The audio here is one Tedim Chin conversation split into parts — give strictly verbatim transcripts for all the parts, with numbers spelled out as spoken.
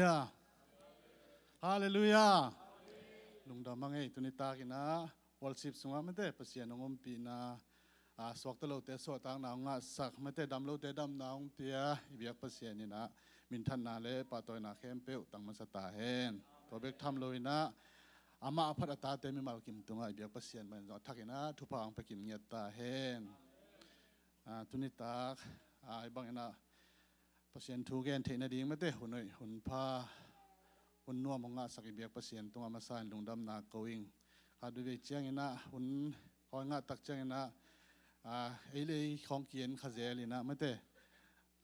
Halleluiah. Halleluiah. Lungdam a ngei tuni takin ah worship sungah mate Pasian hong ompihna, a, suakta lote suahtakna hong ngahsak mate damlote damna hong pia i biak Pasian in ah minthanna le pahtawina khempeuh tang masa ta hen. Tua bek tham loin ah amah a phat a tate mimal kim tungah i biak Pasian mah in zong a thakin ah thupha hong pia kim ngiat ta hen. A, tuni tak a, i bangin ah Pasian thu gen theih nading mate hun hoih hun pha hun nuam hong ngahsak i biak Pasian tungah masa in lungdamna ko ing. Khat veivei ciangin ah hun hong ngah tak ciangin ah, a, ei le ei khawng ki-en kha zel in ah mate,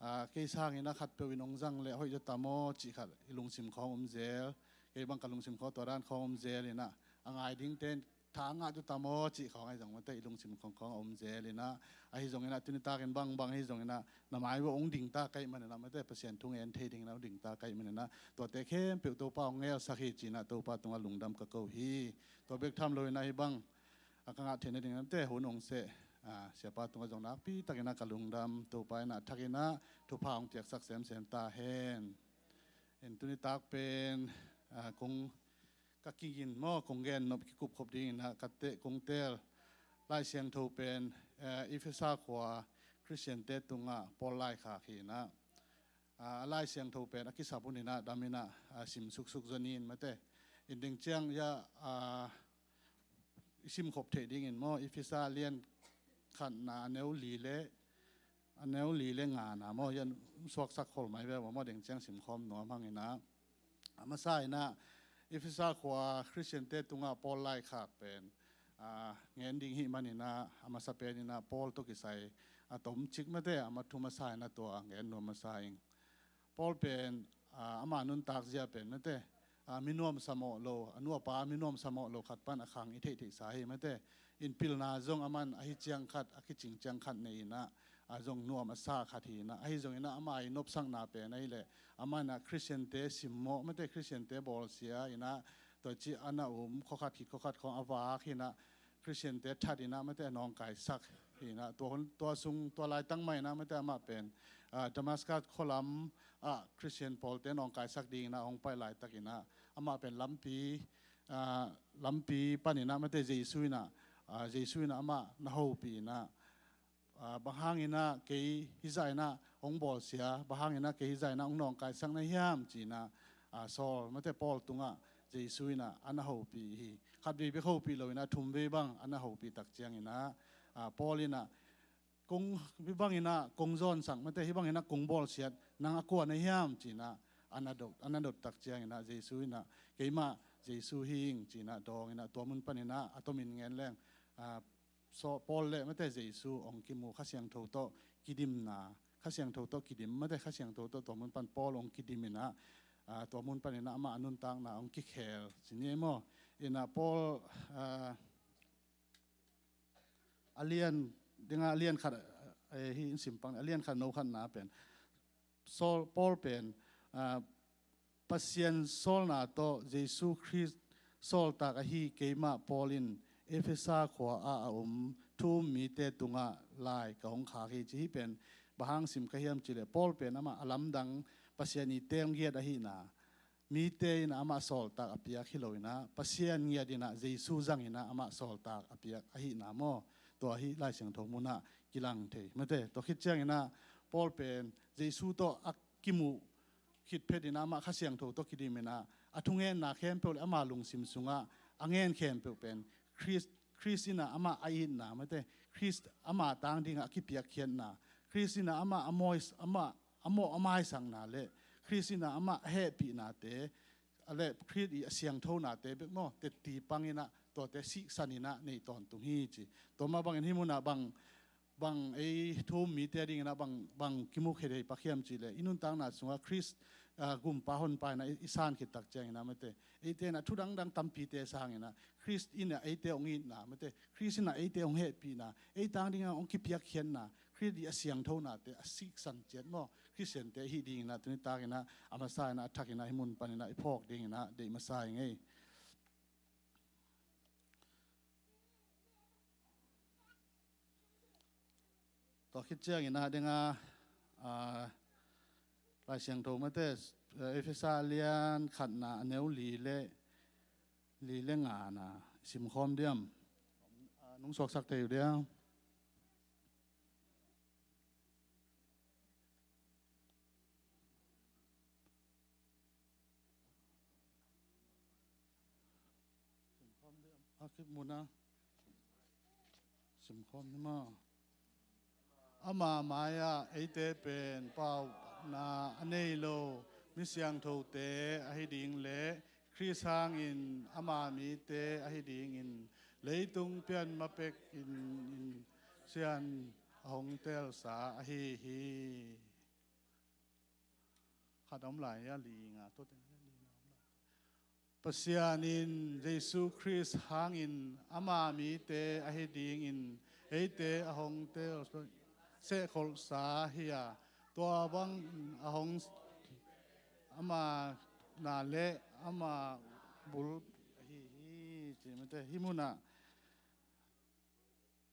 a, kei sangin ah khatpeuh in hong zang leh hoih zaw ta maw cih khat i lungsim khawng om zel. Kei bang ka lungsim khawng tua dan khawng om zel in ah a ngai dingte in tha a ngah zaw ta maw cih khawng ahi zong mate i lungsim khawng khawng a om zel in ah, ahi zongin ah tuni takin bangbang ahi zongin ah na mai uah hong ding ta ka hih manin ah mate Pasian thu ngen thei dingin ah hong ding ta ka hih manin ah tuate khempeuh Topa hong ngelsak hi ci-in ah Topa tungah lungdam ka ko hi. Tua bek tham loin ah hih bang a ka ngah theih nading ah mate hun hong seh, a, siapa tungah zong nakpi takin ah ka lungdam. Topa in ah a thakin ah thupha hong piaksak semsem ta hen. En tuni tak pen, a, kong ka kigin maw kong gen nop kikupkhop dingin ah ka teh kong teel Lai Siangtho pen, eh, Efesa khua Khristiante tungah Paul laikhak hi in ah, a, Lai Siangtho pen a kisap hun in ah dam in ah, a, sim suksuk zaw ni in mate. In ding ciang ia, a, i simkhop theih dingin maw Efesa lian khatna a neu li le a neu li le ngana maw ia suaksak khol mai ve maw ding ciang simkhawm nuam hang in ah. A masa in ah Efesa khua Khristiante tungah Paul laikhak pen, a, ngen ding hih manin ah a masa pen in ah Paul tawh kisai a tomcik mate a ma thu masa in ah tua ngen nuam masa ing. Paul pen, a, ama nuntak zia pen mate, a, mi nuamsa mawh lo, a nu a pa mi nuamsa mawh lo khat pan a khang i theihtheihsa hi mate. In pilna zong aman ahi ciang khat a kicing ciang khat nei in ah, a, zong nuam a sa khat hi in ah, ahi zongin ah ama i nopsakna pen ahih leh aman ah Khristiante simmawh mate Khristiante bawlsia in ah tua ci a na um khuakhat khit khuakhat khawng a vak hi in ah Khristiante that in ah mate a nawngkaisak hi in ah tua hun, tua sung tua laitang mah in ah mate amah pen, a, Damascus khualam ah Khristian pawlte nawngkaisak dingin ah hong pai laitakin ah amah pen lampi, a, lampi panin ah mate Jesu in ah, a, Jesu in ah amah na hopih in ah, a, bang hangin ah kei hizah in ah hong bawlsia, bang hangin ah kei hizah in ah hong nawngkaisak na hiam ci-in ah, a, Saul mate Paul tungah Jesu in ah a na hopih hi. Khatvei bek hopih lo in ah thumvei bang a na hopih tak ciangin ah, a, Paul in ah kong, hih bangin ah kong zawnsak mate hih bangin ah kong bawlsiat nang a kua na hiam ci-in ah a na dot, a na dot tak ciangin ah Jesu in ah keimah Jesu hi ing ci-in ah dawngin ah tua mun panin ah a tomin ngen leng, a, Saul, Paul le mate Jesu hong kimu Kha Siangtho tawh kidimna, Kha Siangtho tawh kidim mate Kha Siangtho tawh tua mun pan Paul hong kidim in ah, a, tua mun panin ah amah a nuntakna hong kikhel ci ni maw. In ah Paul, a, a lian dinga a lian khat, eh, hi in simpang a lian khat no khatna pen Saul, Paul pen, a, Pasian sawlna tawh Jesu Khrist sawltak ahi keimah Paul in Efesa khua ah a um thu um mite tungah lai ka hong khak hi ci hi pen. Bang hang sim ka hiam cih leh Paul pen amah a lamdang Pasian i teel ngiat ahihna, mite in amah sawltak a piak hi lo in ah Pasian ngiat in ah Jesu zang in ah amah sawltak a piak ahihna maw. Tua hi Lai Siangtho mun ah kilang thei mate. Tua khit ciangin ah Paul pen Jesu tawh a kimuh khit phet in ah amah Kha Siangtho tawh kidim in ah a thungenna khempeuh le ama lungsim sungah a ngen khempeuh pen Khrist, Khrist in ah amah a itna mate Khrist ama tang dingah a kipiakkhiatna, Khrist in ah amah a mawi, amah a mawh a maisakna le Khrist in ah amah a hehpihnate, a le Khrist i a siangthonate bek maw tetti pang in ah tuate sihsan in ah nei tawntung hi ci. Tua mah bangin hih mun ah bang, bang ei thu um mite a dingin ah bang, bang kimukhia thei pak hiam cih leh i nuntakna sungah Khrist, a, gumpa honpa in ah i, i san khit tak ciangin ah mate eite in ah thu dangdang tampite sangin ah Khrist in ah eite hong itna mate Khrist in ah eite hong hehpihna, ei tang dingah hong kipiakkhiatna, Khrist i a siangthonate a siksan ciat maw Khristiante hih dingin ah tuni takin ah a masa in ah a thakin ah hih mun panin ah i phawk dingin ah deih masa ing ei. Tua khit ciangin ah dinga, a, Lai Siangtho mate eh, Efesa lian khatna a neu li le, li le ngana simkhawm diam? Ah, nung suaksak thei uh diam? A kip muna simkhawm ni maw? Ama mai-ah eite pen pauna a nei lo mi siangthote ahi ding le Khrist hangin ama mite ahi dingin leitung pian ma pekin in sian a hong telsa ahi hi. Khat a om lai a li nga tua teng hi a li nga om lai. Pasian in Jesu Khrist hangin ama mite ahi dingin eite a hong tel sehkholhsa hi a, tua bang a hong ama na le ama bul ahi hi. Ci mate hi munah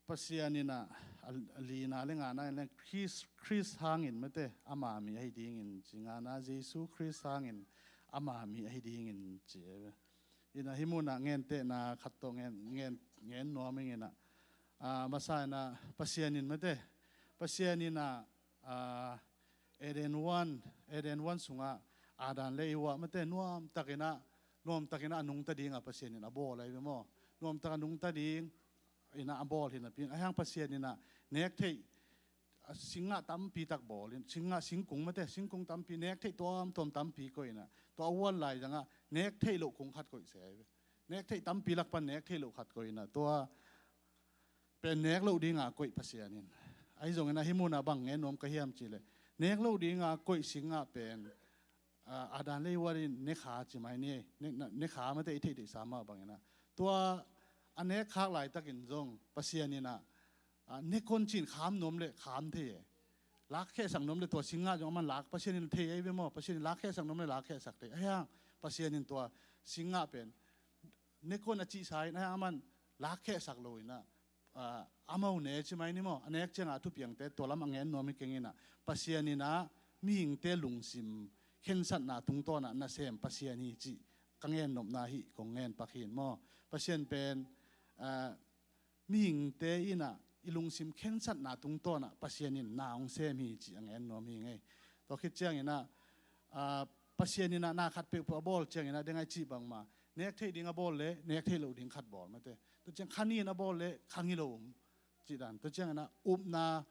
Pasian in ah a, a lina le ngana in le Khrist, Khrist hangin mate ama mi ahi dingin ci, ngana Jesu Khrist hangin ama mi ahi dingin ci. Ina hi munah ngentehna khat tawh ngen, ngen, ngen nuam ing ina. Ah, masa ina Pasian in mate, Pasian in ah, ah, Eden huan, Eden huan sungah Adam le Eva mate nuamtak ina, nuamtak ina a nungta dinga Pasian in a bawl ahi ve maw? Nuamtak a nungta ding ina a bawl hi napi in, ahi hang Pasian ina nek theih, a, singgah tampi tak bawl in, singgah, singkung mate, singkung tampi, nek theih tuamtuam tampi koih ina, tua a huan lai zangah nek theih loh kung khat koih se ahi ve. Nek theih tampi lak pan nek theih loh khat koih ina, tua pen nek loh dinga koih Pasian in. Ahi zongin ahi munah bang ngen nuam ka hiam cih leh, nek loh dinga koih singgah pen, ah, Adam le Eva in ne kha ci mai ni, ne, ne kha mate i theih theihsa mah bangin ah. Tua a nek khak laitakin zong Pasian in ah, ah, ne kon cin kham nuam le kham thei e. Lakkhiasak nuam le tua singgah zong aman lak, Pasian in thei ahi ve maw? Pasian in lakkhiasak nuam le lakkhiasak thei. Ahi hang Pasian in tua singgah pen ne kon a cihsa in ahi hang aman lakkhiasak lo in ah, ah, amau ne ci mai ni maw? A nek ciangah a thupiangte tua lam a ngen nuam hi keng ina, Pasian in ah mihingte lungsim khensatna tungtawnah nasem Pasian hi cih ka ngen nopna hi kong ngen pak hi in maw? Pasian pen, ah, mihingte in ah i lungsim khensatna tungtawnah Pasian in na hong sem hi cih a ngen nuam hi ngei. Tua khit ciangin ah, ah, Pasian in ah na khat peuhpeuh a bawl ciangin ah deng ai cih bangmah nek theih ding a bawl le nek theih loh ding khat bawl mate. Tua ciang kha ni in a bawl le kha ni lo um cih dan. Tua ciangin ah upna,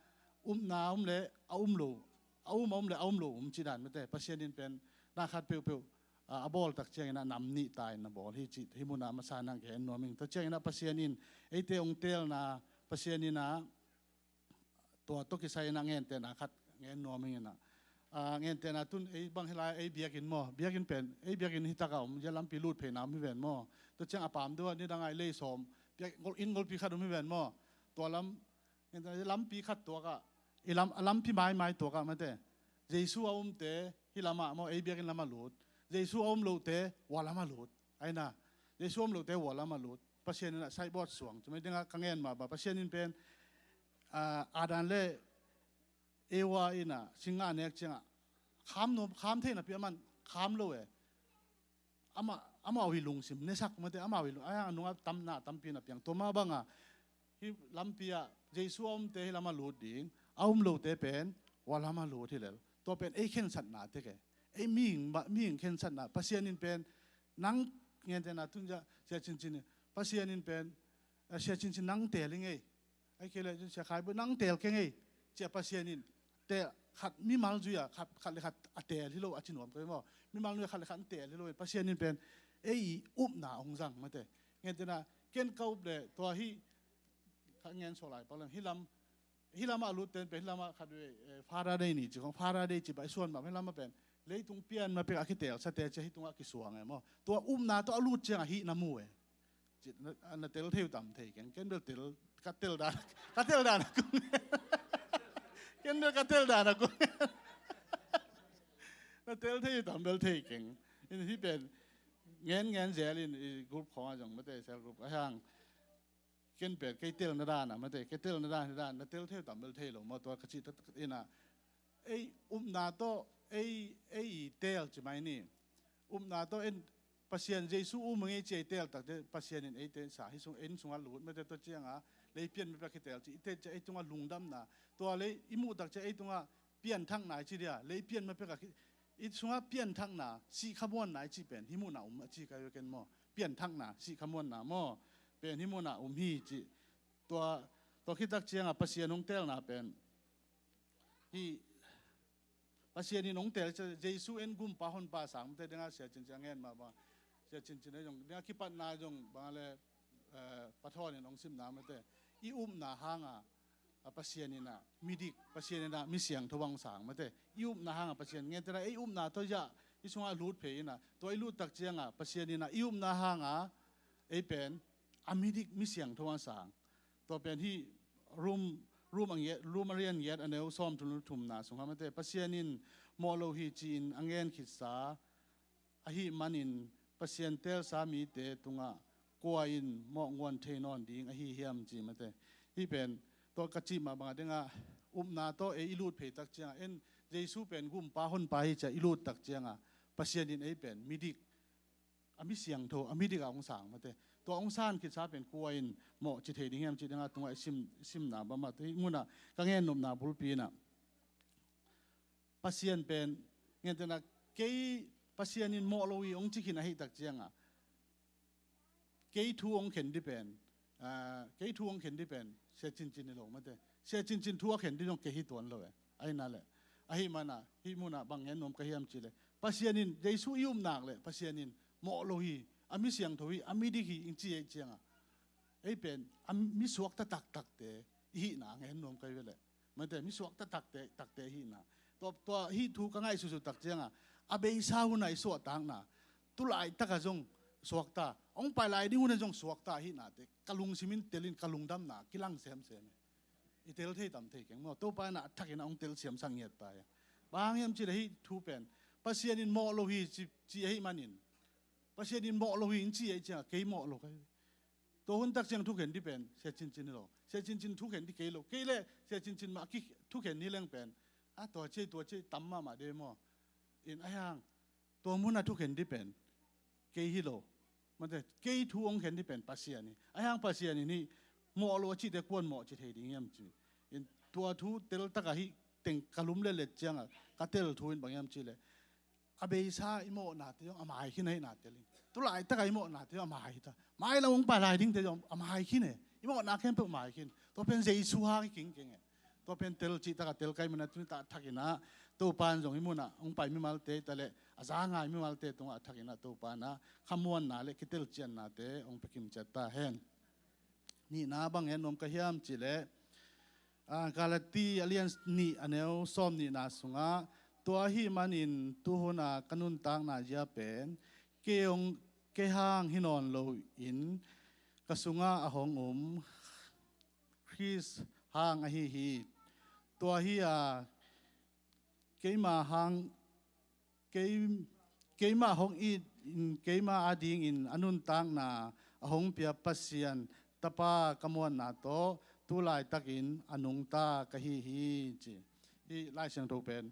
upna um le a um lo, a um a um le a um lo um cih dan mate. Pasian in pen na khat peuhpeuh, ah, a bawl tak ciangin ah nam nih ta in a bawl hi cih hi munah masa in ah gen nuam ing. Tua ciangin ah Pasian in eite hong telna, Pasian in ah tua tawh kisai in ah ngentehna khat ngen nuam ing ina. Ah, ngentehna tun ei bang hi lai ei biakinn maw? Biakinn pen, ei biakinn hi takah om, zia lampi lut pheina om hi ven maw? Tua ciang a pam deuh ah nidang ah i lei sawm, biakinn ngol, inn ngolpi khat om hi ven maw? Tua lam, ngentehna lampi khat tuakah, i lam, a lampi maimai tuakah mate, Jesu a umte hih lamah maw, ei biakinn lamah lut. Jesu a um lohte hua lamah lut. Aina, Jesu a um lohte hua lamah lut. Pasian in ah saibawt suang. Cuma dingah ka ngen mah bang Pasian in pen, ah, Adam le Eva in ah singgah nek ciangah kham nuam, kham thei napi aman kham lo e. Amah, amau hi lungsim nesak mate, amau hi lung, ahi hang a nungah tam, na tampi na piang. Tua mah bangah hih lampi ah Jesu a umte hih lamah lut ding, a um lote pen hua lamah lut hi lel. Tua pen ei khensatna tek e. Ei mihing, mihing khensatna. Pasian in pen nang ngentehna tun zia, Sia Cincin in, Pasian in pen, eh, Sia Cincin nang teel hi ngei. Ahih kei leh Sia Khai Bawi nang teel keng ei, ci-a Pasian in teel, khat mimal zui-a khat, khat le khat a teel hi lo a ci nuam kei maw? Mimal zui-a khat le khat a teel hi lo in Pasian in pen ei upna hong zang mate. Ngentehna ken ka up le tua hih, kha ngen suak lai pak leng hih lam, hih lamah a lut ten pen hih lamah khat vei, eh, Father Day ni ci khong, Father Day ci bah i suan mah hih lamah pen leitung pian ma pek a kiteelsate ci-a hih tungah kisuang e maw? Tua upna tawh a lut ciangah hih na mu e. Ci, na, na tel thei uh tam thei keng. Ken bel tel, ka tel dan, ka tel dan a kong. Ken bel ka tel dan a kong. Na tel thei uh tam bel thei keng. In hih pen ngen ngen zel in i group khong a zong mate cell group a hang. Ken pen kei telna dan a mate, kei telna dan hi dan, na tel thei uh tam bel thei lo maw tua ka cih ina. ei upna tawh ei, ei i teel ci mai ni. Upna tawh en Pasian Jesu um a ngei ci ei teel takte Pasian in eite sa hi sung en sungah lut mate tawh cianga lei pian mapek hi teel ci i teel ci ei tungah lungdamna tua lei i muh takcia ei tungah pianthakna i ci dia lei pian mapek a i sungah pianthakna sih khamuanna i ci pen hi munah um a ci kai ken maw? Pianthakna sih khamuanna maw? Pen hi munah um hi ci. Tua, tua khitak cianga Pasian hong teelna pen hi Pasian in hong teel cia Jesu en gumpa honpa sang mate denga sia cincin a ngen mah bang sia cincin a zong denga kipatna zong bang le eh, pathawnin hong simna mate i upna hanga a Pasian inah midik Pasian inah mi siangtho bang sang mate i upna hanga Pasian ngetena ei upna tawh zah i sungah lut phei inah tua i lut tak cianga Pasian inah i upna hanga ei pen a midik mi siangtho bang sang. Tua pen hi Rom, Rom a ngiat, Rom a rian ngiat a neu sawm thum thumna sungah mate Pasian in mawh lo hi ci-in a ngen khitsa ahi manin Pasian teelsa mite tungah kua in mawh nguan thei nawn ding ahi hiam ci mate. Hi pen tua ka cih mah banga denga upna tawh ei i lut phei tak cianga en Jesu pen gumpa honpa hi cia i lut tak cianga Pasian in ei pen midik a mi siangtho a midik a hong sang mate. Tua hong san khitsa pen kua in mawh ci thei ding hiam ci denga tungah i sim, simna bama tu hi munah ka ngen nopna bulpi inah Pasian pen ngetena kei Pasian in mawh lo hi hong ci khin ahi tak cianga kei thu hong khen di pen ah, kei thu hong khen di pen sia cincin hi lo mate sia cincin thu a khen di zong kei hi tuan lo e ahi na le ahi mana hi munah bang ngen nuam ka hiam ci le Pasian in Jesu i upnak le Pasian in mawh lo hi a mi siangtho hi a midik hi ing ci ei cianga ei pen a mi suakta taktakte i hihna ngen nuam kai ve le mate mi suakta takte takte hihna tua, tua hih thu ka ngaihsutsu tak cianga a beisa huna i suahtakna tulai taka zong suakta hong pai lai ding huna zong suakta hihnate ka lungsimin telin ka lungdamna kilang semsem e. I tel thei tam thei keng maw Topa ina a thakin a hong tel siamsak ngiat ta ia bang hiam ci le hih thu pen Pasian in mawh lo hi ci, ci ahi manin Pasian in mawh lo hi in ci ahi cianga kei mawh lo kai. Tua hun tak ciang thukhen di pen sia cincin hi lo sia cincin thukhen di kei lo kei le sia cincin mah ki thukhen ni leng pen a tua ciai tua ciai tam mahmah de maw? In a hiang tua muna thukhen di pen kei hi lo mate kei thu hong khen di pen Pasian hi a hiang Pasian in hi mawh lo a cihte kuan mawh ci thei ding hiam ci in tua thu tel taka hi teng ka lum le let cianga ka tel thu in bang hiam ci le a beisa i mawhnate zong a mai khin ahi na telin tulai taka i mawhnate zong a mai ta mai lo hong pai lai dingte zong a mai khin e i mawhna khempeuh mai khin tua pen Jesu hang i kingkeng e tua pen tel cih taka tel kai mana tuni tah thakinah Topan zong i munah hong pai mimalte ta le a za ngai mimalte tungah a thakinah Topanah khamuanna le kitel ciannate hong pekim ciat ta hen. Nihna bang en nuam ka hiam ci le ah, Galati a lian nih a neu sawm nihna sungah tua ahi manin tuhuna ka nuntakna zia pen kei hong kei hang hi nawn lo in ka sungah a hong um Khrist hang ahi hi. Tua hi a keima hang kei, keima hong it in keima adingin a nuntakna a hong pia Pasian Tapa ka muanna tawh tu laitakin a nungta ka hi hi ci. Hih Lai Siangtho pen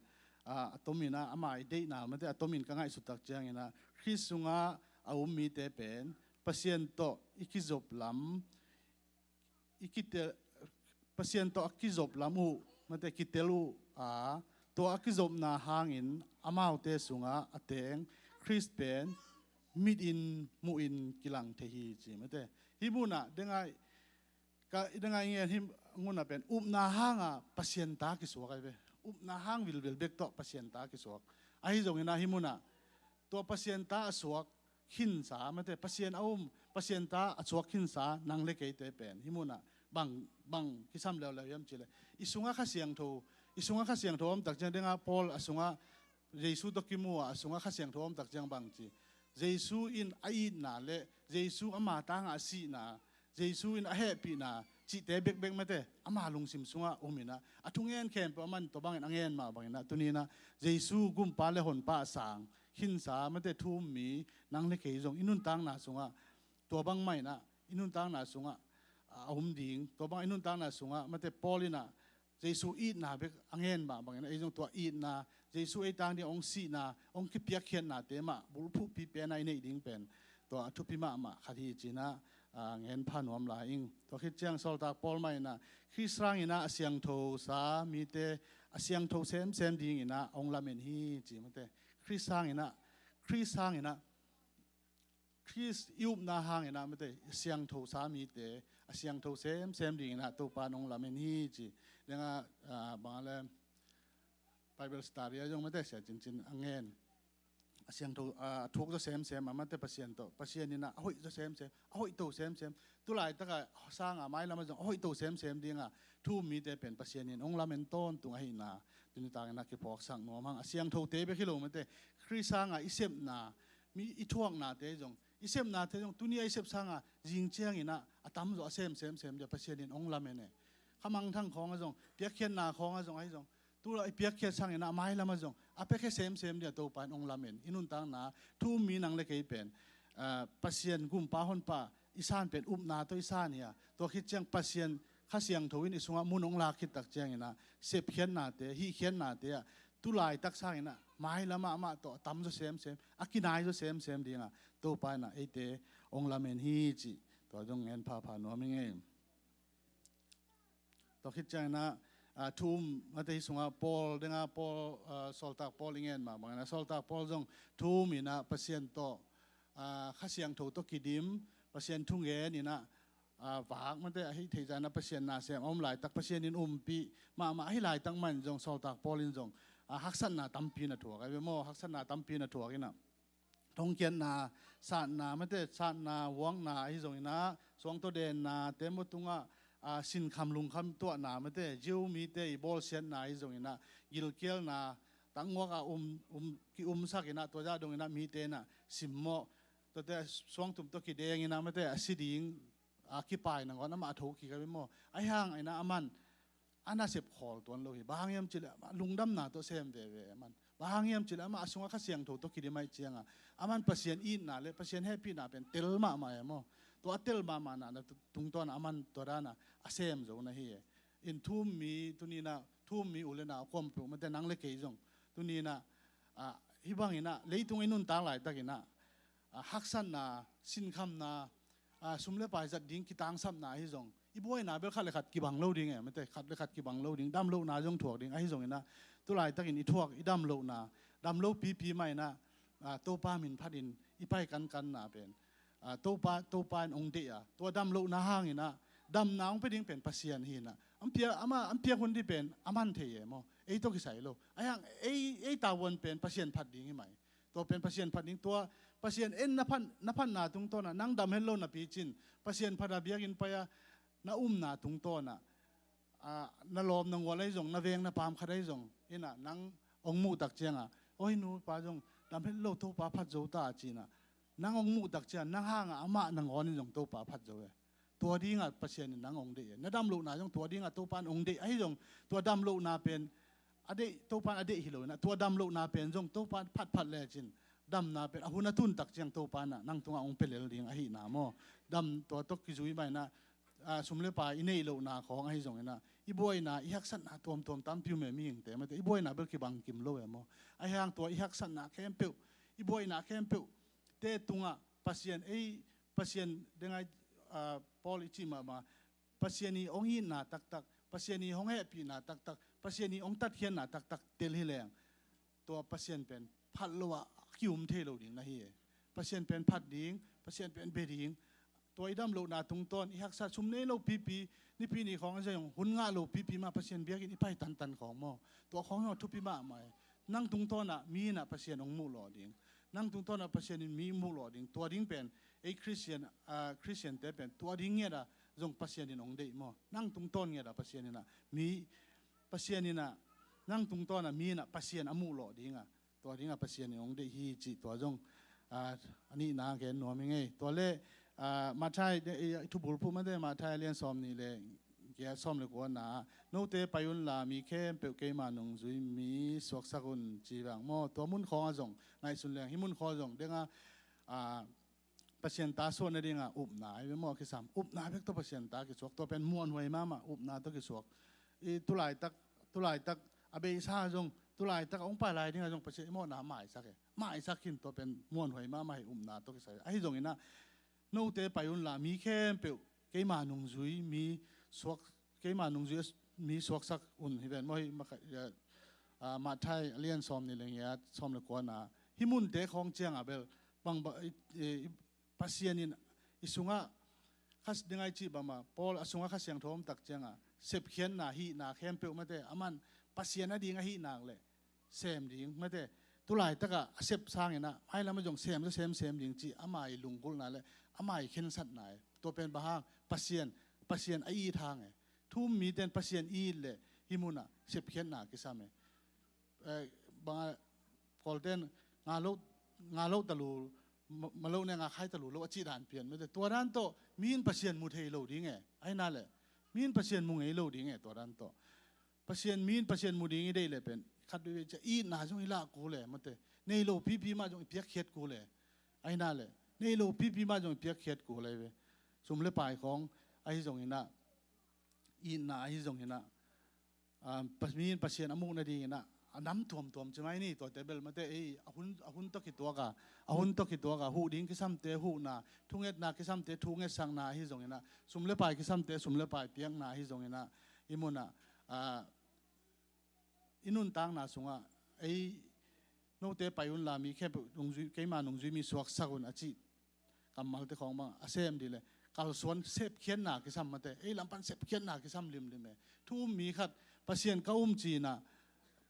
a tomin a ama i deihna mate a tomin ka ngaihsut tak ciangin a Khrist sungah a um mite pen Pasian tawh i kizop lam i kitel Pasian tawh a kizop lam uh mate kitel uh a tua a kizopna hangin amaute sungah a teng Khrist pen mitin muhin kilang thei hi ci mate. Hih munah dengai ka i dengai ngen hih munah pen upna hanga Pasian ta kisuak ai ve. Upna hang vilvel bek tawh Pasian ta kisuak ahi zongin a hih munah tua Pasian ta a suak khinsa mate Pasian a um Pasian ta a suak khinsa nang le keite pen hih munah bang bang kisam leuleu hiam ci le i sungah Kha Siangtho i sungah Kha Siangtho om tak ciang denga Paul a sungah Jesu tawh kimu a a sungah Kha Siangtho om tak ciang bang ci Jesu in a itna le Jesu ama tangah a sihna Jesu in a hehpihna cihte bekbek mate ama lungsim sungah uminah a thungen khempeuh a man tua bangin a ngen mah banginah tuninah Jesu gumpa le honpa a sang khinsa mate thu um mi nang le kei zong i nuntakna sungah tua bang mah inah i nuntakna sungah a um ding tua bang i nuntakna sungah mate Paul inah Jesu itna bek a ngen mah bangin ei zong tua itna, Jesu ei tang ding hong sihna, hong kipiakkhiatnate mah bulphuhpi pen a i neih ding pen tua a thupi mahmah khat hi ci-in ah, a, ngen pha nuam lai ing. Tua khit ciang sawltak Paul mah in ah Khrist hangin ah a siangthosa mite a siangtho semsem dingin ah hong lamen hi ci mate. Khrist hangin ah, Khrist hangin ah, Khrist i upna hangin ah mate, a siangthosa mite a siangtho semsem dingin ah Topa in hong lamen hi ci. Deng a, a, bang a le Bible study ah zong mate sia cincin a ngen. A siangtho, a, a thuak zaw semsem a mate Pasian tawh, Pasian in ah a hoih zaw semsem, a hoihto semsem. Tulaitak a sang a mailam ah zong a hoihto semsem ding a thu um mite pen Pasian in hong lamen tawntung ahihna tuni takin ah kiphawksak nuam hang. A siangthote bek hi lo mate, Khrist hang a i sepna, mi i thuaknate zong, i sepnate zong tuni a i sep sang a zing ciangin ah a tamzaw a sem semsem ding a Pasian in hong lamen e. Kha mangthang khawng ah zong, piakkhiatna khawng ah zong, ahi zong, tu a i piakkhiat sangin ah mailam ah zong a piakkhiat semsem ding a Topa in hong lamen. I nuntakna thu um mi nang le kei pen, a, Pasian gumpa honpa i san pen upna tawh i san hi a, tua khit ciang Pasian Kha Siangtho in i sungah mun hong lak khit tak ciangin ah sepkhiatnate, hihkhiatnate ah tulaitak sangin ah mailam ah amah tawh a tamzaw semsem, a kinaizaw semsem ding a Topa in ah eite hong lamen hi cih tua zong ngen phapha nuam ing ei. Tua khit ciangin ah, a, thu um mate hi sungah Paul, deng a Paul, a, sawltak Paul i ngen mah bangin ah sawltak Paul zong thu um in ah Pasian tawh, a, Kha Siangtho tawh kidim, Pasian thu ngen in ah, a, vak mate ahi theih zah in ah Pasian nasem a om laitak Pasian in umpih mahmah ahi laitak mah in zong sawltak Paul in zong, a, haksatna tampi na thuak ahi ve maw, haksatna tampi na thuak in ah thongkiatna, satna mate, satna, vuakna ahi zongin ah, suangtawh denna, te maw tungah, a, sinkham lungkham tuahna mate, Jew mite i bawlsiatna ahi zongin ah, gilkialna, tangnguak a um, um, ki-umsak in ah, tua zah dongin ah mite in ah simmawh, tuate suangtum tawh kideng in ah mate, a si ding, a, kipai nangawn amah a thokik ahi ve maw. Ahi hang in ah aman a nasep khawl tuan lo hi. Bang hang hiam cih leh amah lungdamna tawh sem veve aman. Bang hang hiam cih leh amah a sungah Kha Siangtho tawh kidim ahih ciangin aman Pasian itna le Pasian hehpihna pen tel mahmah e maw. Tua a tel mahmahna tungtawn ah aman tua dan a a sem zo na hi e. In thu um mi, tuni in ah thu um mi u le nau a kuampeuh mate, nang le kei zong tuni in ah, a, hih bangin ah leitung i nuntak laitakin ah, a, haksatna, sinkhamna, a, sum le pai zat ding kitangsapna ahi zong, i buaina bel khat le khat kibang lo ding e mate, khat le khat kibang lo ding, damlohna zong thuak ding ahi zongin ah, tu laitakin i thuak i damlohna, damlo pipi mah in ah, a, Topa min phatin i pai kankanna pen, a, Topa, Topa in hong deih a, tua damlohna hangin ah damna hong pia ding pen Pasian hi in ah, an pia, amah an piak hun ding pen aman thei e maw, ei tawh kisai lo. Ahi hang ei, ei tavuan pen Pasian phat ding hi mai. Tua pen Pasian phat ding, tua Pasian en na phat, na phatna tungtawn ah nang dam het lo napi cin Pasian phat a biakinn pai a na umna tungtawn ah, a, na lawm na ngual ahi zong, na veng na paam khat ahi zong in ah nang hong muh tak ciangin, oi, nu pa zong dam het lo, Topa phat zo ta ci-in ah nang hong muh tak ciangin nang hang a amah nangawn in zong Topa phat zo e. Tua ding a Pasian in nang hong deih e. Na damlohna zong tua ding a Topa in hong deih ahi zong, tua damlohna pen a deih, Topa in a deih hi lo in ah, tua damlohna pen zong Topa in phatphat lecin damna pen a hun a tun tak ciang Topa in ah nang tungah hong pia lel ding ahihna maw. Dam tua tawh kizui mah in ah, a, sum le pai i neih lohna khawng ahi zongin ah, i buaina, i haksatna tuamtuam tampi um e, mihingte mate, i buaina bel kibang kim lo e maw. Ahi hang tua i haksatna khempeuh, i buaina khempeuh te tungah Pasian, ei, Pasian deng a, a, Paul i cih mah bang a, Pasian i hong itna taktak, Pasian i hong hehpihna taktak, Pasian i hong tatkhiatna taktak tel hi leng, tua Pasian pen phat lo ah ki-um thei lo ding na hi e. Pasian pen phat ding, Pasian pen bia ding. Tua i damlohna tungtawn, i haksa, sum nei lo pipi, Nipi ni khawng a zong hun ngah lo pipi mah Pasian biakinn i pai tantan khawng maw? Tua khawng zong a thupi mahmah e. Nang tungtawn ah mi in ah Pasian hong muh lawh ding. Nang tungtawn ah Pasian in mi muh lawh ding. Tua ding pen ei Khristian, a, Khristiante pen tua ding ngiat ah zong Pasian in hong deih maw? Nang tungtawn ngiat ah Pasian in ah mi, Pasian in ah, nang tungtawn ah mi in ah Pasian a muh lawh ding a, tua ding a Pasian in hong deih hi cih tua zong, a, a nihna gen nuam ing ei. Tua leh, a, Matthai, i, i thubulphuh mate, Matthai a lian sawm nih leh giat, sawm leh kuana ah, note pai unla mi khempeuh keima nungzui mi suaksak un ci vang maw? Tua mun khawng ah zong ngaihsun leng, hih mun khawng ah zong deng a, a, Pasian ta suah nading a upna ahi ve maw, kisam. Upna bek tawh Pasian ta kisuak, tua pen muanhuai mahmah, upna tawh kisuak. i tulaitak, tulaitak a beisa zong, tulaitak a hong pai lai dingah zong Pasian i mawhna maisak e. Maisak khin, tua pen muanhuai mahmah hi, upna tawh kisai. Ahi zongin ah note pai unla mi khempeuh keima nungzui mi suak, keima nungzui mi suaksak un hi ven maw. Hih maka, ah, Matthai a lian sawm nih le giat, sawm le kuana, hih munte khawng ciangah bel bang, bang, i, i, Pasian in i sungah Kha, ding ai cih bangmah, Paul a sungah Kha Siangtho om tak ciangah sepkhiatna, hihna khempeuh mate, aman Pasian a ding ahih nak leh sem ding mate, tulaitakah a sep sanginah mailamah zong sem, sem, sem ding cih ama i lunggulhna le ama i khensatna e. Tua pen bang hang? Pasian, Pasian a it hang e. Thu-um mite in Pasian i it leh hih munah sepkhiatna kisam e. Eh, bang a, Kawlten nga lo, nga lo talu, ma, ma lo ne nga khai talu lo a cih dan pian mate. Tua dan tawh mi in Pasian mu thei lo ding e. Ahi nak leh mi in Pasian mu ngei lo ding e, tua dan tawh. Pasian, mi in Pasian mu ding i deih leh pen khat veve ciah itna zong i lah kul e mate. Nei lo pipi mah zong i piakkhiat kul e. Ahi nak leh nei lo pipi mah zong i piakkhiat kul e ve. Sum le pai khawng ahi zonginah, itna ahi zonginah, ah, Pas-, mi in Pasian a muh nadinginah a nam tuamtuam ci mai ni, tuate bel mate, ei, a hun, a hun tawh kituaka, a hun tawh kituaka, huh ding kisamte huhna, thungetna kisamte thungetsakna ahi zonginah, sum le pai kisamte sum le pai piakna ahi zonginah, i munah, ah, i nuntakna sungah, ei, note pai unla mi khempeuh nungzui, keima nungzui mi suaksak un a cih kammalte khawng bang a sem dih leh kalsuan, sepkhiatna kisam mate. Ei lam pan sepkhiatna kisam limlim e. Thu-um mi khat, Pasian ka um cinah,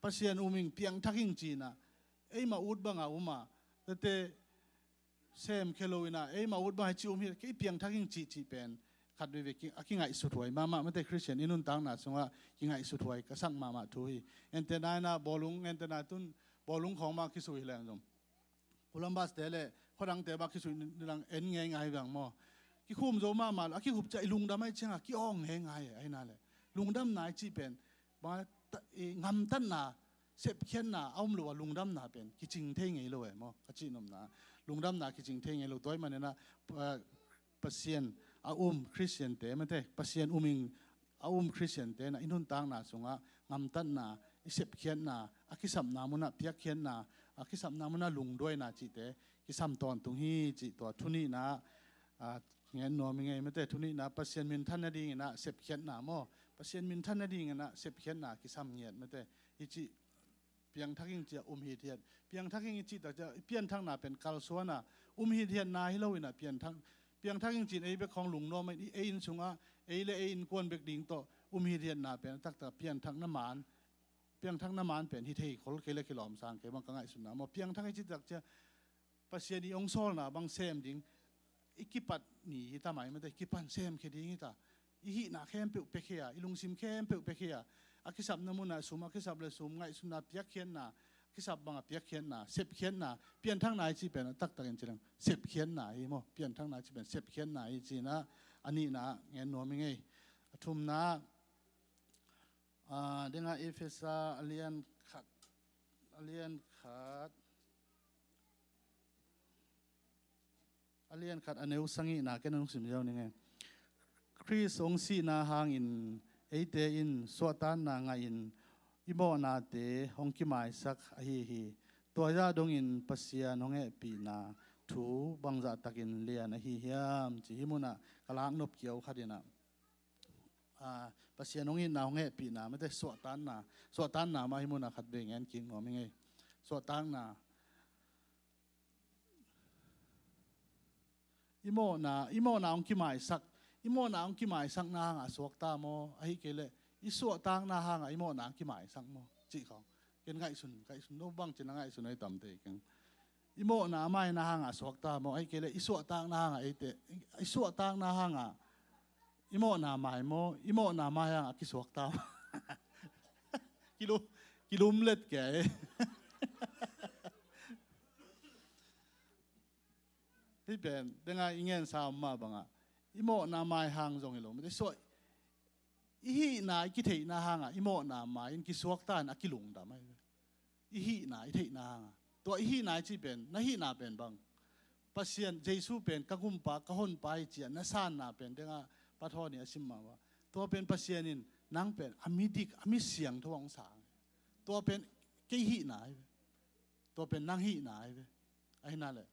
Pasian um ing, piangthak ing cinah, eimah ut banga um a, tete semkhia loinah, eimah ut bang hi ci um hi, kei piangthak ing cihcih pen khat veve ki, a kingaihsut huai mahmah mate. Khristian i nuntakna sungah kingaihsut huai ka sak mahmah thu hi. Antenna inah bawlung, antenna tun bawlung khawng mah kisui hi leng zong, Columbus te le khuadangte bah kisui nilang en ngeingai vang maw. Kikhum zo mahmah lo, a kikhup ciah i lungdam ai ciangah ki-awng ngeingai e. Ahi nak leh lungdamna i cih pen bang, ta, i ngamtatna, sepkhiatna a om lo a lungdamna pen kicing thei ngei lo e maw, ka cihnopna. Lungdamna kicing thei ngei lo. Tua ahih maninah, ah, Pasian a um Khristiante mate, Pasian um ing a um Khristiante inah i nuntakna sungah ngamtatna, i sepkhiatna, a kisapna munah piakkhiatna, a kisapna munah lungduaina cihte kisam tawntung hi cih tua thu nihna, ah, ngen nuam i ngei mate. Thu nihna, Pasian minthan nadinginah sepkhiatna maw. Pasian minthan nadinginah sepkhiatna kisam ngiat mate. Hi cih piangthak ing ciah um hithiat. Piangthak ing i cih tak ciah i pianthakna pen kalsuana um hithiatna hi loinah pianthak, piangthak ing cin ei bek khawng lungnuam in, ei inn sungah ei le ei innkuan bek ding tawh um hithiatna pen taktak pianthakna man, pianthakna man pen hi thei khol kei le kilawm sang kei bang ka ngaihsutna maw. Piangthak i cih tak ciah Pasian i hong sawlna bang sem ding i kipat ni hi ta mai mate, kipan semkhia ding hi ta. I hihna khempeuh piakhia, i lungsim khempeuh piakhia, a kisapna munah sum, a kisap le sum, ngaihsutna piakkhiatna, a kisap bangah piakkhiatna, sepkhiatna, pianthakna i cih pen a taktakin ci leng sepkhiatna hi maw. Pianthakna i cih pen sepkhiatna hi cinah a nihna ngen nuam i ngei. A thumna, ah, dingah Efesa a lian khat, a lian khat, a lian khat a neu sagihna ken a nungsim ziau ning e. Khrist hong sihna hangin eite in suahtakna ngahin i mawhnate hong kimaisak ahi hi. Tua zah dongin Pasian hong hehpihna thu bangzahtakin lian ahi hiam ci hih munah ka laknop kiau khatinah, ah, Pasian hong itna hong hehpihna mate, suahtakna, suahtakna mah hih munah khat vei ngen kik nuam i ngei. Suahtakna. I mawhna, i mawhna hong kimaisak, i mawhna hong kimaisakna hangah a suakta maw, ahih kei leh i suahtakna hangah i mawhna hong kimaisak maw cih khawng ken ngaihsun, ngaihsun no bang cin a ngaihsun ahi tamte keng. I mawhna a maina hangah a suakta maw, ahih kei leh i suahtakna hangah eite, i suahtakna hangah i mawhna mai maw, i mawhna mai hangah a kisuakta maw. Kilu, kilumlet kei. Hih pen dengah i ngensa om mah bangah i mawhna mai hang zong hi lo mate. Suah, i hihna i kitheihna hangah i mawhna mai in kisuakta in a kilungdam ahi ve. I hihna i theihna hangah. Tua i hihna i cih pen, na hihna pen bang, Pasian, Jesu pen ka gumpa, ka honpa hi ciah na sanna pen dengah pathawn hi a sim mahmah. Tua pen Pasian in nang pen a midik, a mi siangtho a hong sang. Tua pen kei hihna hi ve. Tua pen nang hihna hi ve. Ahi na le,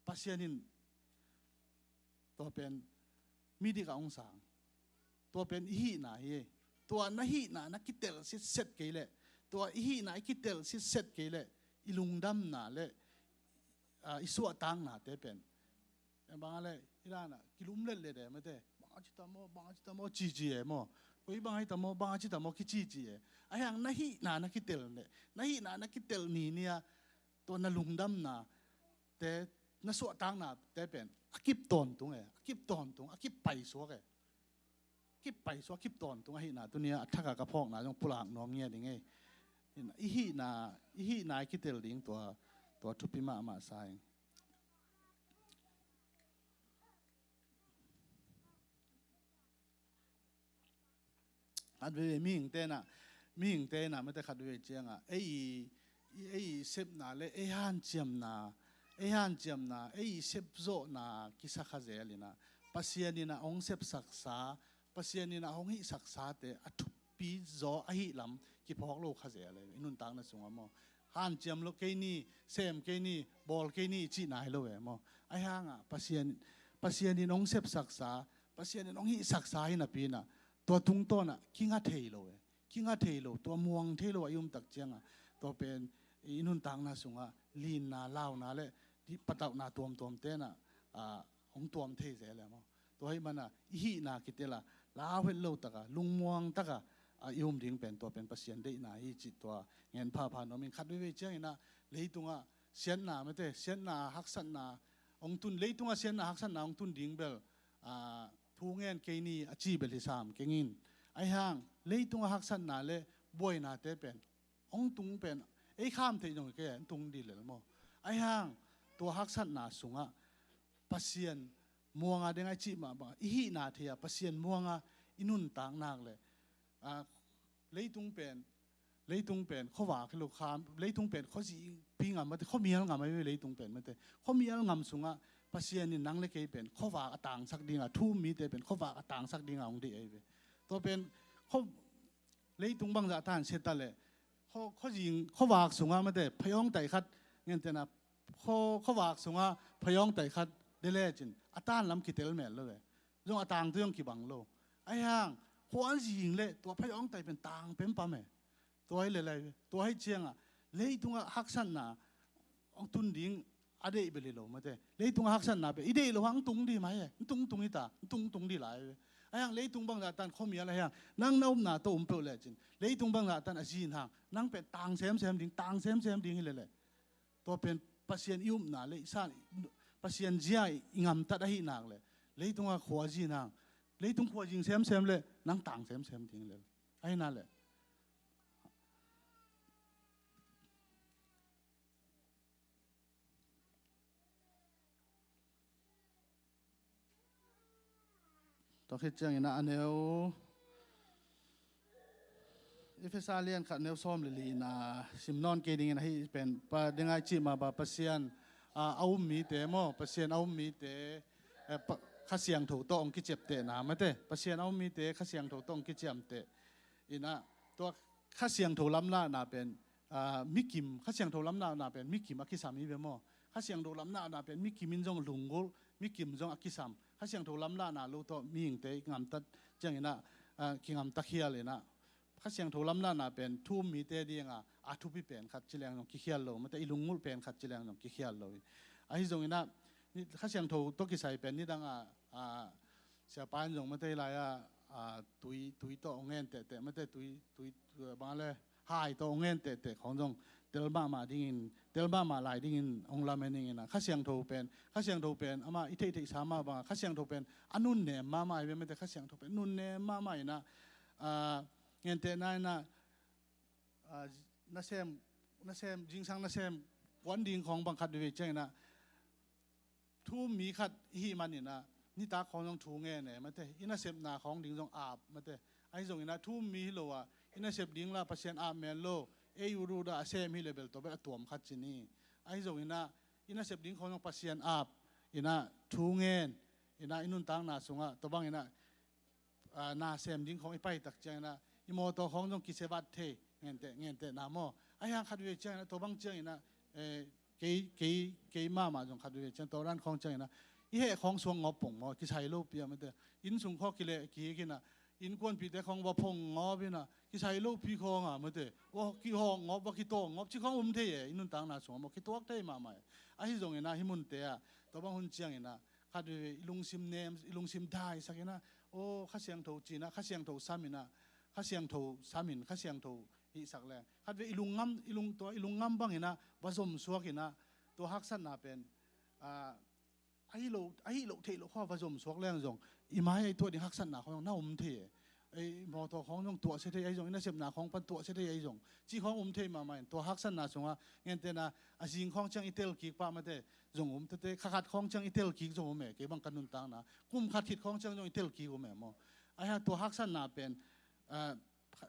Pasian in tua pen midik a hong sang. Tua pen i hihna hi. Tua na hihna na kitel sitset kei leh, tua i hihna i kitel sitset kei leh, i lungdamna le, a, i suahtaknate pen, e, bang a le, i lana kilum letlet e mate, bang a ci ta maw, bang a ci ta maw, cici e maw, koi bang a ci ta maw, bang a ci ta maw, kicici e. Ahi hang na hihna na kitel leh, na hihna na kitel ni ni a, tua na lungdamna te, na suahtakna te pen a kip tawntung e, a kip tawntung, a kip paisuak e. Kip paisuak, kip tawntung ahihna tuni a thak a ka phawkna zong pulak nuam ngiat ding e. I hihna, i hihna i kitel ding tua, tua thupi mahmah sa ing. Khat veve mihingte na, mihingte na mate khat veve cianga ei i, ei i sepna le ei hanciamna, ei hanciamna, ei i sepzawhna kisa kha zel ina, Pasian ina hong sepsaksa, Pasian ina hong hihsaksate a thupi zaw ahi lam kiphawk lo kha zel e, i nuntakna sunga maw. Hanciam lo kei ni, sem kei ni, bawl kei ni i cih nai lo e maw. Ahi hanga Pasian, Pasian in hong sepsaksa, Pasian in hong hihsaksa hi napi ina, tua tungtawna kinga thei lo e, kinga thei lo, tua muang thei lo a i um tak cianga, tua pen i nuntakna sunga linna, launa le patauhna tuamtuam tena, a, hong tuam thei zel e maw. Tua hi mana i hihna kitela lau het lo taka, lungmuang taka, a, i um ding pen tua pen Pasian deihna hi cih tua ngen phapha nuam ing. Khat veve ciangina leitunga siatna mate, siatna haksatna hong tun, leitunga siatna haksatna hong tun ding bel, a, thu ngen kei ni a ci bel hi sam keng in. Ahi hang leitunga haksatna le buainate pen hong tung pen ei kham theih zong kei hong tung dih lel maw. Ahi hang tua haksatna sungah Pasian muanga ding a i cih mah bang i hihna thei a Pasian muanga i nuntak nak le, a, leitung pen, leitung pen khuavak hi lo, kham, leitung pen khuazing pi ngam mate, khuamial ngam ahi ve leitung pen mate. Khuamial ngam sungah Pasian in nang le kei pen khuavak a tangsak dinga, thu um mite pen khuavak a tangsak dinga hong deih ahi ve. Tua pen khua, leitung bangzah tan sia ta le, khua, khuazing, khuavak sungah mate phayawng tai khat, ngentena, khua, khuavak sungah phayawng tai khat de lecin a tan lam kitel mel lo ve. Zong a tangte zong kibang lo. Ahi hang khuazing le tua phayawng tai pen tang pempam e. Tua hi le lai, tua hi cianga leitungah haksatna hong tun ding a deih bel hi lo mate. Leitungah haksatna pen i deih lo hang tung dih mai e, tung tung hi ta, tung tung dih lai ve. Ahi hang leitung bangzah tan khuamial ahi hang nang na upna tawh um peuh lecin leitung bangzah tan a zin hang nang pen tang semsem ding, tang semsem ding hi lele. Tua pen Pasian i upna le i san, Pasian zia i ngamtat ahi nak le, leitungah khua zin hang, leitung khuazing semsem le nang tang semsem ding le. Ahi na le, tua khit ciangin a neu, Efesa lian khat neu sawm le li ina sim nawn kei dingin ahi pen pa ding a i cih mah bang Pasian, a, a um mite maw, Pasian a um mite, eh, pa, Kha Siangtho tawh hong kiciaptehna mate, Pasian a um mite Kha Siangtho tawh hong kiciamteh ina, tua Kha Siangtho lamlahna pen, a, mikim, Kha Siangtho lamlahna pen mikim a kisam hi ve maw. Kha Siangtho lamlahna pen mikim in zong lunggulh, mikim zong a kisam. Kha Siangtho lamlahna lo tawh mihingte i ngamtat ciangina, a, kingamta khial ina, Kha Siangtho lamlahna pen thu um mite dinga a thupi pen khat ci leng zong kikhial lo mate, i lunggulh pen khat ci leng zong kikhial lo hi. Ahi zongina Kha Siangtho tawh kisai pen nidanga, a, siapa in zong mate lai a, a, tui, tui tawh hong ngen tehteh mate, tui, tui, tui bang le hai tawh hong ngen tehteh khawng zong tel mahmah dingin, tel mahmah lai dingin hong lamen ing ina, Kha Siangtho pen, Kha Siangtho pen ama i theihtheihsa mah banga Kha Siangtho pen a nunnem mahmah hi ve mate, Kha Siangtho pen nunnem mahmah ina, a, ngentehna ina, a, nasem, nasem, zingsang nasem kuan ding khawng bang khat veve ciangina thu um mi khat i hih manina nitak khawng zong thu ngen e mate, i nasepna khawng ding zong ap mate. Ahi zongina thu um mi hi lo a i nasep ding la Pasian ap men lo, ei ut ut a a sem hi le bel tua bel a tuam khat ci ni. Ahi zongina i nasep ding khawng zong Pasian ap ina thu ngen ina i nuntakna sungah tua bangina, ah, na sem ding khawng i paitak ciangin ah i mawtaw khawng zong kisia vat thei, ngente ngente na maw. Ahi hang khat veve ciangin ah tua bang ciangin ah, eh, kei kei kei mahmah zong khat veve ciang tua dan khawng ciangin ah i heh khawng suang ngawp pong maw, kisai lopi a mate. Inn sung khawng kileh kik in ah innkuanpihte khawng va phong ngawp in ah kisai lopi khawng a mate, va kihawk ngawp, va kitawng ngawp ci khawng um thei e, i nuntakna sungah maw, kituak thei mahmah e. Ahi zongin ah hih munte ah tua bang hun ciangin ah khat veve i lungsim nem, i lungsim daisak in ah, aw, Kha Siangtho ci in ah, Kha Siangtho sam in ah, Kha Siangtho sam in, Kha Siangtho hihsak leng khat veve i lungngam, i lung, tua i lungngam bangin ah va zomsuak in ah, tua haksatna pen, ah, ahi lo, ahi lo theih loh khawng va zomsuak leng zong i mai a i tuah ding haksatna khawng zong na um thei e. Ei mawtaw khawng zong tuahsia thei ahi zong, i nasepna khawng pan tuahsia thei ahi zong ci khawng um thei mahmah in, tua haksatna sungah ngente na a zing khawng ciang i tel kik pah mate zong um tete, kha khat khawng ciang i tel kik zong um e. Kei bang ka nuntakna kum khat khit khawng ciang zong i tel kik um e maw. Ahi hang tua haksatna pen, ah,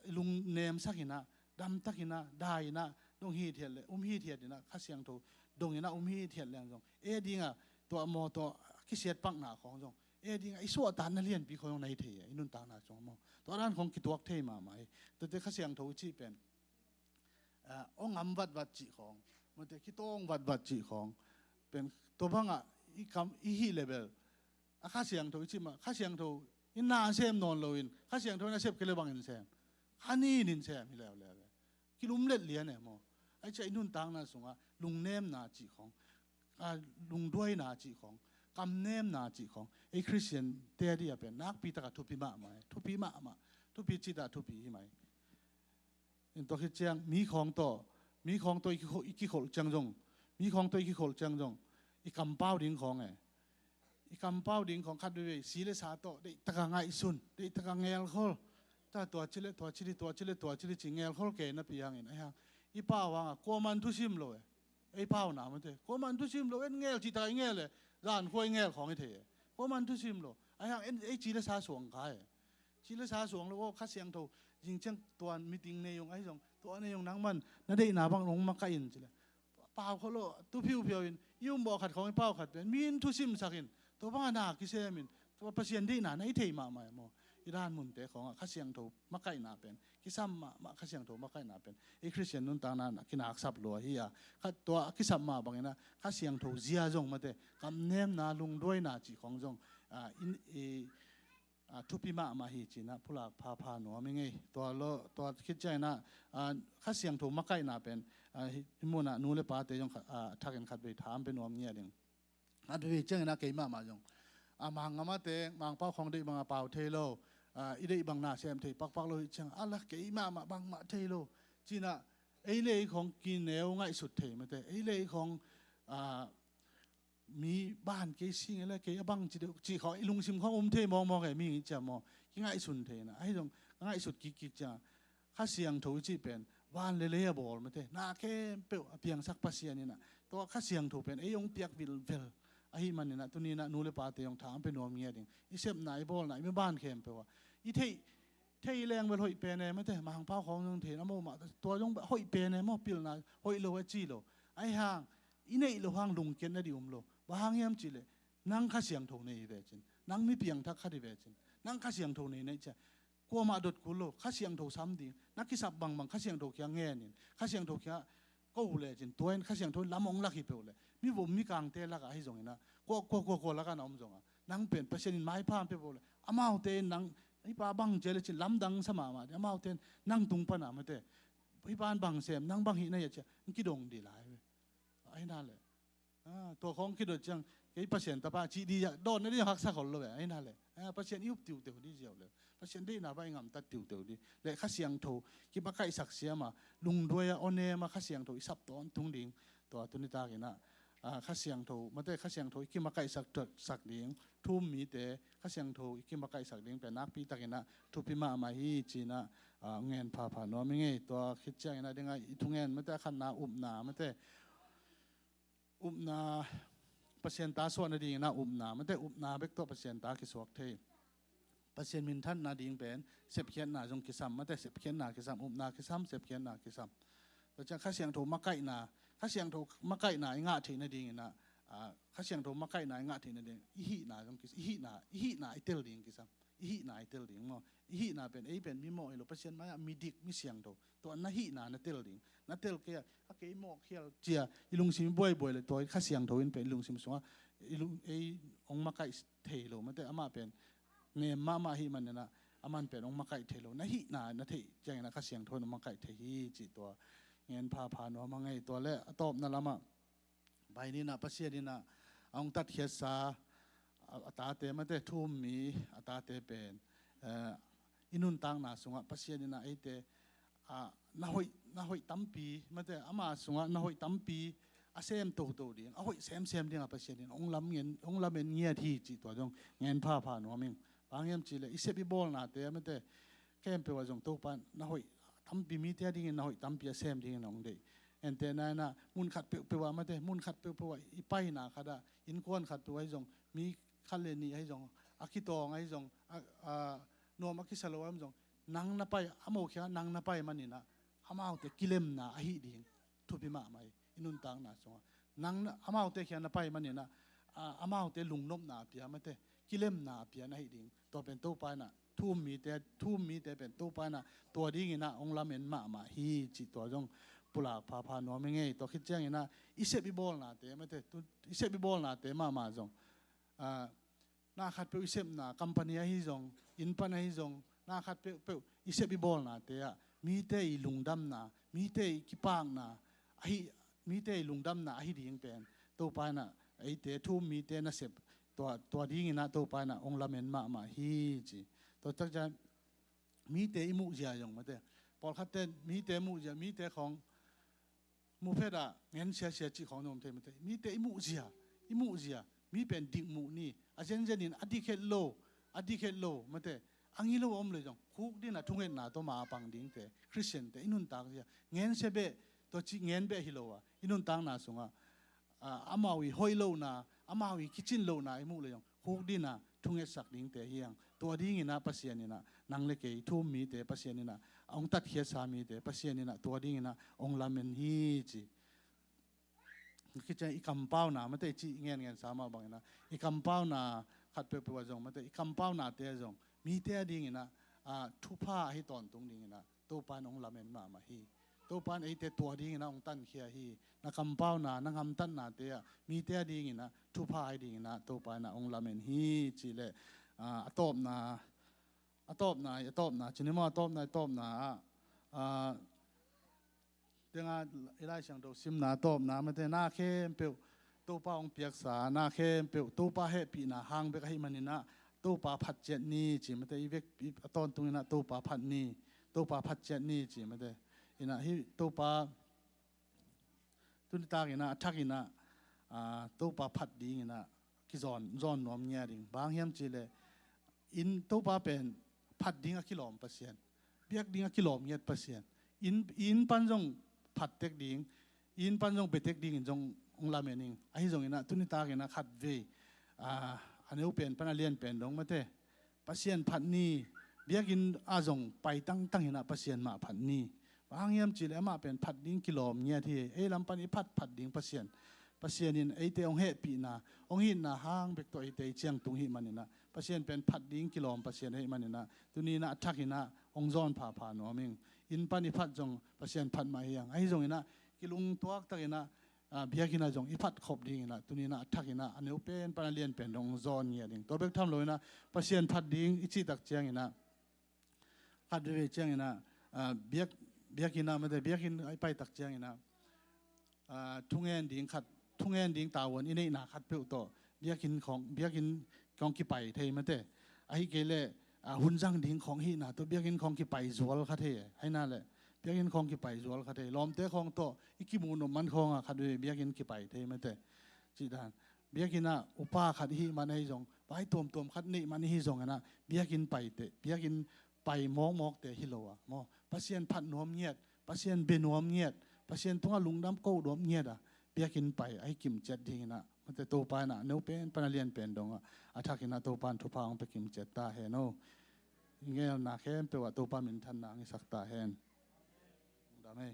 lungnemsak in ah, damtak in ah, dai in ah dong hithiat le, um hithiat in ah, Kha Siangtho dong in ah um hithiat leng zong e ding ah tua mawtaw kisiat pakna khawng zong e ding ah i suahtakna lianpi khawng zong na hi thei e, i nuntakna sungah maw. Tua dan khawng kituak thei mahmah hi. Tuate Kha Siangtho i cih pen, ah, aw ngam vatvat cih khawng mate, kitawng vatvat cih khawng pen tua bangah i kam i hih le bel a Kha Siangtho i cih mah, Kha Siangtho in na sem nawn loin Kha Siangtho in a sep kei le bangin sem, kha nin in sem hi leuleu e. Kilumlet lian e maw. Ahi ciah i nuntakna sungah lungnemna cih khawng, ah, lungduaina cih khawng, kamnemna cih khawng ei Khristian te a dih a pen nakpi takah thupi mahmah e. Thupi mahmah, thupi citah thupi hi mai. In tua khit ciang mi khawng tawh, mi khawng tawh i kikholh, i kikholh ciang zong, mi khawng tawh i kikholh ciang zong i kampau ding khawng e. I kampau ding khawng khat veve si le sa tawh deihtaka ngaihsun, deihtaka ngelkhol. Ta tua ci le tua ci di, tua ci le tua ci di ci ngelkhol kei napi hangin, ahi hang i pau hangah kuaman thusim lo e. Ei pauna mate kuaman thusim lo, en ngel citaka i ngel e, zankhua i ngel khawng i thei e. Kuaman thusim lo, ahi hang en ei ci le sa suang kha e. Ci le sa suang lo, aw Kha Siangtho zing ciang tua meeting nei ung ahi zong, tua nei ung nangman na deihna bang nong makaih in ci le pau kholo, tu phiuphiau in i um bawh khat khawng i pau khat pen mi in thusimsak in, tua bangah na kisem in, tua Pasian deihna na i thei mahmah e maw. I dan munte khawngah Kha Siangtho makaihna pen kisam mahmah, Kha Siangtho makaihna pen ei Khristian nuntakna ah kinaksap lua hi a, khat tua a kisap mah bangin ah Kha Siangtho zia zong mate, kamnemna, lungduaina cih khawng zong, ah, in, i, ah, thupi mahmah hi ci-in ah pulak phapha nuam ing ei. Tua lo, tua khit ciangin ah, ah, Kha Siangtho makaihna pen, ah, hih, hih munah nu le pate zong kha-, ah, thakin khatvei tha hong pia nuam ngiat ing. Khatvei ciangin ah kei mahmah zong, ah, Mang ngamate, Mangpau khawng deih bangah pau thei lo, ah, i deih bang na sem thei pakpak lo hi ciang, a la kei mahmah bangmah thei lo ci-in ah, ei le ei khawng kineu ngaihsut thei mate, ei le ei khawng, ah, mi ban kei sing e le kei a bang ci deuh cih khawng i lungsim khawng um thei mawkmawk e, mi ngi ciam maw, kingaihsun thei in ah. Ahi zong a ngaihsut kikkik ciang Kha Siangtho i cih pen van le lei a bawl mate, na khempeuh a piangsak Pasian in ah tua Kha Siangtho pen ei hong piak vilvel ahih manin ah tuni-in ah nu le pate hong tha hong pia nuam ngiat ing. I sepna, i bawlna, i maban khempeuh ah i theih, thei leng bel hoih pen e mate, Mangpau khawng zong thei in ah, a mawh mah tua zong hoih pen e maw, pilna hoih lo a ci lo. Ahi hang i neih loh hang lungkiatna ding um lo. Bang hang hiam cih leh nang Kha Siangtho nei hi ve cin, nang mi piangthak khat hi ve cin, nang Kha Siangtho nei na hih ciang kuamah dot kul lo, Kha Siangtho sam ding, na kisap bangbang Kha Siangtho kiang ngen in, Kha Siangtho kiang ko uh lecin, tua in Kha Siangtho in lam hong lak hi peuh leh, mi vom mi kangte lakah ahi zongin ah, kua, kua, kua, kua lakah na om zongah, nang pen Pasian in maipha hong pia peuh leh, amaute in nang, hih pa bang ci a lecin lamdang sa mahmah ding, amaute in nang tung pana mate, hih pa in bang sem, nang bang hih na hia ci-a hong kidong dih lai ve. Ahi na leh, ah, tua khawng kidot ciang kei Pasian tapa cih dih zah dawnna dih haksa khol lo ve. Ahi na leh, ah, Pasian i up tiuteu dih ziau leh, Pasian deihna bang i ngamtat tiuteu dih leh, Kha Siangtho kimakaihsak siam a, lungduai a, aw nem a, Kha Siangtho i sap tawntung ding. Tua tuni takin ah, ah, Kha Siangtho, mate, Kha Siangtho i kimakaihsak, sak ding, thu-um mite Kha Siangtho i kimakaihsak ding pen nakpi takin ah thupi mahmah hi ci-in ah, ah, ngen phapha nuam ing ei. Tua khit ciangin ah ding ah i thungen, mate, a khatna upna, mate, upna, Pasian ta suah nadingin ah upna, mate, upna bek tawh Pasian ta kisuak thei. Pasian minthanna ding pen sepkhiatna zong kisam, mate, sepkhiatna kisam, upna kisam, sepkhiatna kisam. Tua ciang Kha Siangtho makaihna, Kha Siangtho makaihna i ngah theih nadingin ah, ah, Kha Siangtho makaihna i ngah theih nading i hihna zong kis-, i hihna, i hihna i tel ding kisam. I hihna i tel ding maw? I hihna pen, ei pen mi mawh hi lo, Pasian mai-ah midik, mi siangtho. Tua na hihna na tel ding. Na tel kei a, a kei mawh khial cia, i lungsim i buaibuai le tua Kha Siangtho in pen i lungsim sungah, i lung, ei hong makaih thei lo, mate, amah pen nem mahmah ahih maninah, aman pen hong makaih thei lo. Na hihna na theih cianginah Kha Siangtho in hong makaih thei hi, cih tua ngen phapha nuam a ngei. Tua le a tawpna lamah, bai ninah Pasian inah a hong tatkhiatsa a, a tate, mate, thu um mi a tate pen, eh, i nuntakna sungah Pasian inah eite, ah, na hoih, na hoih tampi, mate, ama sungah na hoih tampi a sem toto ding, a hoih semsem dingah Pasian in hong lam ngen, hong lamen ngiat hi, cih tua zong ngen phapha nuam ing. Bang hiam cihleh i sep i bawlnate, mate, khempeuh ah zong Topa in na hoih tampi, mite a dingin na hoih tampi a sem dingin hong deih. Ente nainah mun khat peuhpeuh ah, mate, mun khat peuhpeuh ah i paina khatah, innkuan khat peuh ahi zong, mi khat le nih ahi zong, a kitawng ahi zong, a, a, nuam a kisa lo ahi zong, nang na pai, a mo khiangah nang na pai maninah amaute kilemna ahi ding thupi mahmah hi, i nuntakna sungah. Nang na, amaute khiang na pai maninah, a, amaute lungnopna a pia, mate, kilemna a pia na hi ding. Tua pen Topa inah thu um mite, thu um mite pen Topa inah tua dinginah hong lamen mahmah hi, cih tua zong pulak phapha nuam i ngei. Tua khit cianginah i sep i bawlnate, mate, tu, i sep i bawlnate mahmah zong, ah, na khatpeuh i sepna company ahi zong, inn pan ahi zong, na khat peuhpeuh i sep i bawlnate ah mite i lungdamna, mite i kipakna ahi, mite i lungdamna ahi ding pen Topa inah eite thu um mite nasep, tua, tua dinginah Topa inah hong lamen mahmah hi, ci. Tua takciang mite i muhzia zong, mate, pawlkhatte mite muhzia, mite khawng muh phet ah ngen siasia cih khawng na om thei, mate. Mite i muhzia, i muhzia, mi pen dik muh ni, a zenzenin a dik het lo, a dik het lo, mate, a ngi lo a om le zong khukdin a thungetna tawh ma a pang dingte, Khristiante i nuntak zia ngen sia beh, tua cih ngen beh hi lo a, i nuntakna sungah, ah, amau i hoih lohna, amau i kicin lohna i muh le zong khukdin a thungetsak dingte hi hang. Tua dinginah Pasian inah nang le kei thu um mite Pasian inah, a hong tatkhiatsa mite Pasian inah tua dinginah hong lamen hi, ci. Khit ciang i kampauna, mate, i cih ngenngensa mah banginah i kampauna khat peuhpeuh ah zong, mate, i kampaunate ah zong mite a dinginah, ah, thupha ahi tawntung dinginah Topa in hong lamen mahmah hi. Topa in eite tua dinginah hong tankhia hi. Na kampauna, na ngamtatnate ah mite a dinginah thupha ahi dinginah Topa inah hong lamen hi, cihleh, ah, a tawpna, a tawpna, a tawpna, cini maw, a tawpna, a tawpna ah, ah, tenga i Lai Siangtho simna a tawpna, mate, na khempeuh Topa hong piaksa, na khempeuh Topa hehpihna hang bek ahi maninah Topa phatciat ni, ci, mate, i vek, i, a tawntunginah Topa phat ni, Topa phatciat ni, ci, mate. Inah hih Topa tuni takinah a thakinah, ah, Topa phat dinginah kizawn, zawn nuam ngiat ding. Bang hiam cihleh in Topa pen phat ding a kilawm Pasian, biak ding a kilawm ngiat Pasian. Inn, inn pan zong phat tek ding, inn pan zong bia tek dingin zong hong lamen ing. Ahi zonginah tuni takinah khatvei, ah, a neu pen pan a lian pen dong, mate, Pasian phat ni, biakinn ah zong pai tangtanginah Pasian mah phat ni. Bang hang hiam cihleh amah pen phat ding kilawm ngiat hi. Ei lam pan i phat, phat ding Pasian, Pasian in eite hong hehpihna, hong itna hang bek tawh eite i ciangtung hih maninah Pasian pen phat ding kilawm Pasian ahih maninah tuninah a thakinah hong zawn phapha nuam ing. Inn pan i phat zong Pasian phat mah hi hang. Ahi zonginah kilungtuak takinah, ah, biakinn ah zong i phat khop dinginah tuninah a thakinah a neu pen pan a lian pen dong zawn ngiat ding. Tua bek tham loinah Pasian phat ding i cihtak cianginah khat veve cianginah, ah, biak, biakinnah, mate, biakinn a i paitak cianginah, ah, thungen ding khat, thungen ding tavuan i neihna khat peuh tawh biakinn khawng, biakinn khawng kipai thei, mate. Ahi kei leh, ah, hun zang ding khawng hihna tawh biakinn khawng kipai zual kha thei. Ahi na leh biakinn khawng kipai zual kha thei. Lawmte khawng tawh i kimu nop man khawngah khat veve biakinn kipai thei, mate. Cih dan biakinn ah upa khat i hih man ahi zong, vai tuamtuam khat neih man i hih zonginah biakinn paite, biakinn pai mawkmawkte hi lo a maw, Pasian phat nuam ngiat, Pasian bia nuam ngiat, Pasian tungah lungdam ko nuam ngiat a biakinn pai ahi kimciat dinginah, mate, Topa inah a neu pen pan a lian pen dongah a thakinah Topa in thupha hong pia kimciat ta hen aw. I ngelna khempeuh ah Topa minthanna hong hisak ta hen. Lungdam ei.